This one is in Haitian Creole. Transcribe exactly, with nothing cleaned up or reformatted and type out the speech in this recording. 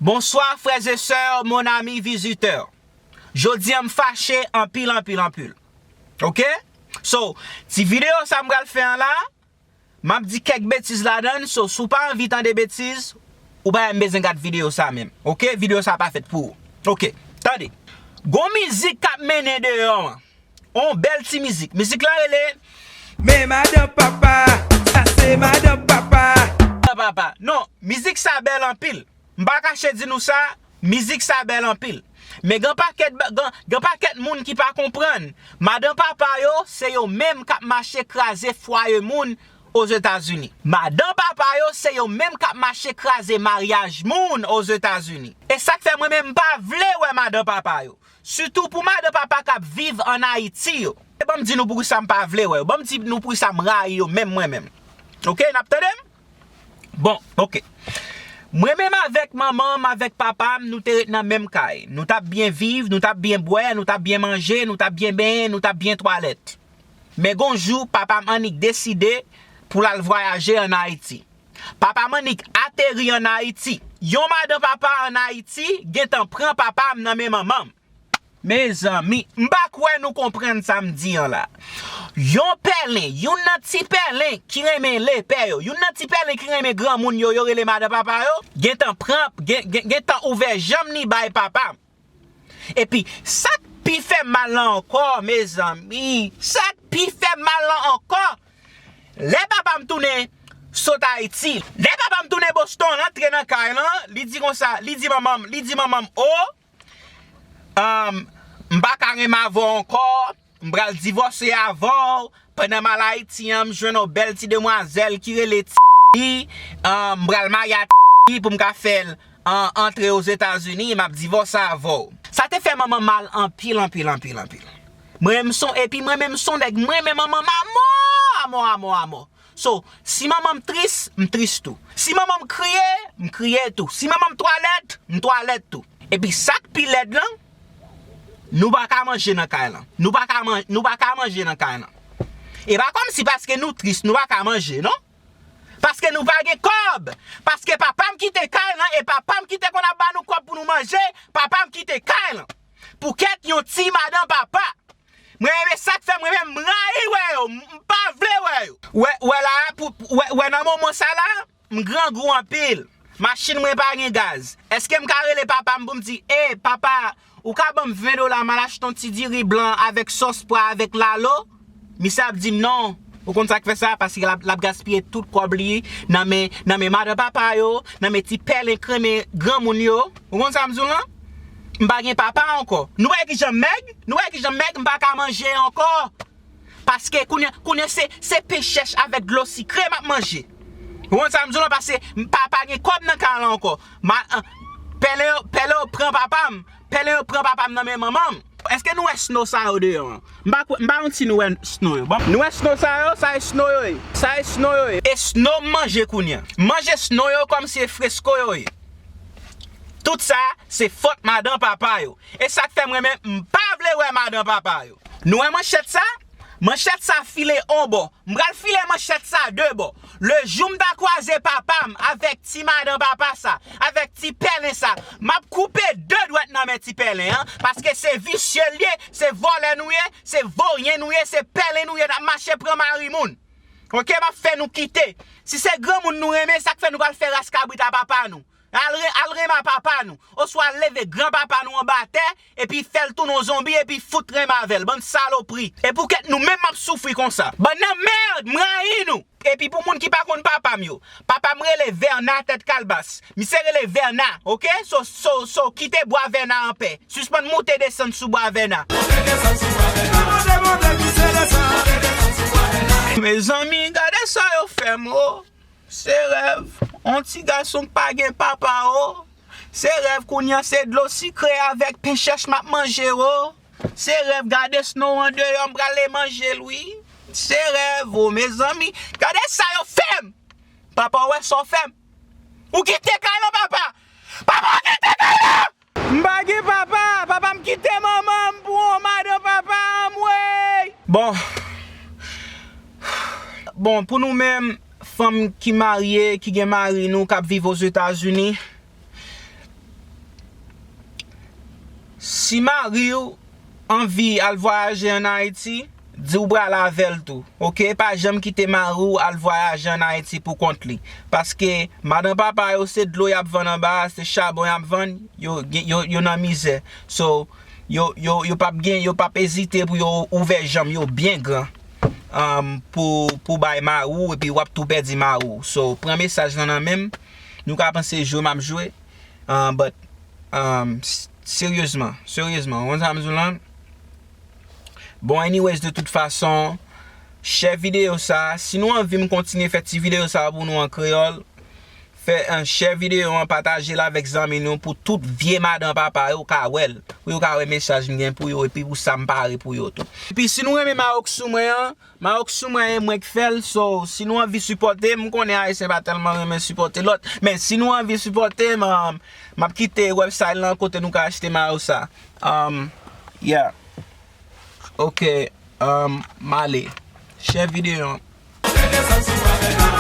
Bonsoir frères et sœurs, mon ami visiteur. Jodi a m fache anpil, anpil, anpil. Ok? So, ti videyo sa m pral fè an la, m ap di kèk betiz ladan l, so, si w pa anvi tande betiz, ou pa menm bezwen gad videyo sa menm. Ok? Videyo sa pa fèt pou ou. Ok, tande. Gon mizik k ap mennen deyò an. On bèl ti mizik. Mizik lan rele Men madan papa, sa se madan papa. Madan papa. Non, mizik sa bèl anpil. M pa kache di nou sa, mizik sa bèl anpil. Men gen pakèt, gen, gen pakèt moun ki pa konprann. Madan papa yo, se yo menm k ap mache kraze fwaye moun Ozetazini. Madan papa yo, se yo menm k ap mache kraze maryaj moun Ozetazini. E sa k fè mwen menm m pa vle wè madan papa yo. Sitou pou madan papa k ap viv ann Ayiti yo. E ban m di nou poukisa m pa vle wè yo. Ban m di nou poukisa m rayi yo menm mwen menm. Ok, n ap tande m? Bon, ok. Mwen menm avèk manman m, avèk papa m, nou te ret nan menm kay. Nou t ap byen viv, nou t ap byen bwè, nou t ap byen manje, nou t ap byen benyen, nou t ap byen twalèt. Men gon jou, papa m annik deside pou l al vwayaje ann Ayiti. Papa m annik ateri ann Ayiti. Yon madan papa ann Ayiti gentan pran papa m nan men manman m. Mezanmi, m pa kwè nou konprann sa m di an la. Yon pèlen, youn nan ti pèlen ki renmen lepè yo, youn nan ti pèlen ki renmen granmoun yo, yo rele madan papa yo, gentan pran, gen, gen, gentan ouvè janm li bay papa m. Epi, sa k pi fè m mal lan ankò, mezanmi, sa k pi fè m mal lan ankò, lè papa m tounen sot Ayiti, lè papa m tounen Boston, l antre nan kay lan, li di konsa, li di manman m, li di manman m, o, um, m pa ka renmen avè w ankò, m pral divòse avè w, pandan m al Ayiti an, m jwenn yon bèl ti demwazèl ki rele Ti, um, m pral marye a Ti pou m ka fè l an, antre Ozetazini, m ap divòse avè w. Sa te fè manman m mal anpil, anpil, anpil, anpil. Mwen menm son, epi mwen menm son nèg, mwen menm manman m amò, amò, amò, amò. So, si manman m tris, m tris tou. Si manman m kriye, m kriye tou. Si manman m twalèt, m twalèt tou. Epi sa k pi lèd lan, nou pa ka manje nan kay lan. Nou pa ka man-, nou pa ka manje nan kay lan. E pa kòmsi paske nou tris, nou pa ka manje, non. Paske nou pa gen kòb. Paske papa m kite kay lan e papa m ki te konn ap ba nou kòb pou nou manje, papa m kite kay lan. Pou kèk yon ti madan papa. Mwen menm, e sa k fè mwen menm m rayi wè yo, m pa vle wè yo. Wè, wè la, pou, wè, wè nan moman sa la, m grangou anpil. Machin mwen pa gen gaz. Èske m ka rele papa m pou m di, e, papa, ou ka ban m ven dola, m al achte yon ti diri blan avèk sòs pwa, avèk lalo? Misye ap di m non. Ou konn sa k fè sa? Paske l ap, l ap gaspiye tout kòb li nan men, nan men madan papa yo, nan men ti pèlen kremen granmoun yo. Ou konn sa m di w lan? M pa gen papa ankò. Nou wè kijan m mèg? Nou wè kijan m mèg? M pa ka manje ankò. Paske kounye, kounye se, se pen chèch avèk dlo sikre m ap manje. Ou konn sa m di w lan? Paske m pa, pa gen kòb nan kay lan ankò. Ma, an, pèlen yo, pèlen yo pran papa m. Pèlen yo pran papa m nan men manman m. Èske nou wè sno sa yo deyò an? M pa kwè, m pa konn si nou wè sno yo. Bon, nou wè sno sa yo, sa e sno yo ye. Sa e sno yo ye. E sno m manje kounye a. M manje sno yo kòmsi e fresko yo ye. Tout sa, se fòt madan papa yo. E sa k fè mwen menm, m pa vle wè madan papa yo. Nou wè manchèt sa? Manchèt sa file on bò. M pral file manchèt sa de bò. Le jou m ta kwaze papa m avèk ti madan papa sa, avèk ti pèlen sa, m ap koupe de dwèt nan men ti pèlen an, paske se visye l ye, se vòlè nou ye, se voryen nou ye, se pèlen nou ye, n ap mache pran mari moun. Ok, m ap fè nou kite. Si se granmoun nou renmen, sa k fè nou pral fè ras kabrit a papa nou? Al re-, al renmen a papa nou. Oswa al leve granpapa nou anba tè, epi fè l tounen yon zonbi, epi fout renmen avè l. Bann salopri. E poukèt nou menm m ap soufri konsa? Bann nan mèd, m rayi nou. Epi pou moun ki pa konn papa m yo, papa m rele Vèna tèt kalbas. Misye rele Vèna, ok? So, so, so, kite bwa Vèna anpè. Sispann moute desann sou bwa Vèna. Mezanmi, gade sa yo fè m, o. Se rèv, on ti gason k pa gen papa, o. Se rèv, kounye a se dlo sikre avèk pen chèch m ap manje, o. Se rèv, gade sno an deyò, m prale manje l, wi. Se rèv, o, mezanmi. Gade sa yo fè m! Papa, w wè sa w fè m? Ou kite kay lan, papa! Papa, w kite kay lan! M pa gen papa, papa m kite manman m pou yon madan papa, anmwey! Bon. Bon, pou nou menm, fanm ki marye, ki gen mari nou, k ap viv Ozetazini, Si mari w anvi al vwayaje ann Ayiti, di w pral avè l tou. Oke? Pa janm kite mari w al vwayaje ann Ayiti pou kont li. Paske madan papa yo, se dlo y ap vann anba a, se chabon y ap vann, yo, yo, yo nan mizè. So, yo, yo, yo p ap gen, yo p ap ezite pou yo ouvè janm yo byen gran, um, pou, pou bay mari w, epi w ap tou pèdi mari w. So, pran mesaj lan nan men m. Nou ka panse jwe m ap jwe, uh, but, um, s- seryezman, seryezman, w konn sa m di w lan? Bon, anyways, de tout fason, share videyo sa. Si nou anvi m kontinye fè ti videyo sa pou nou an kreyòl, fè, uh, share videyo an, pataje l avèk zanmi nou pou tout vye madan papa yo ka wè l. Pou yo ka wè mesaj m gen pou yo, epi pou sa m pare pou yo tou. Epi si nou renmen Maroc sou mwen an, Maroc sou mwen, e mwen k fè l, so, si nou anvi sipòte m, m konnen Ayisyen pa tèlman renmen sipòte lòt, men si nou anvi sipòte m, um, m ap kite website lan kote nou ka achte mayo sa. Um, yeah. Ok, um, m ale. Share videyo an.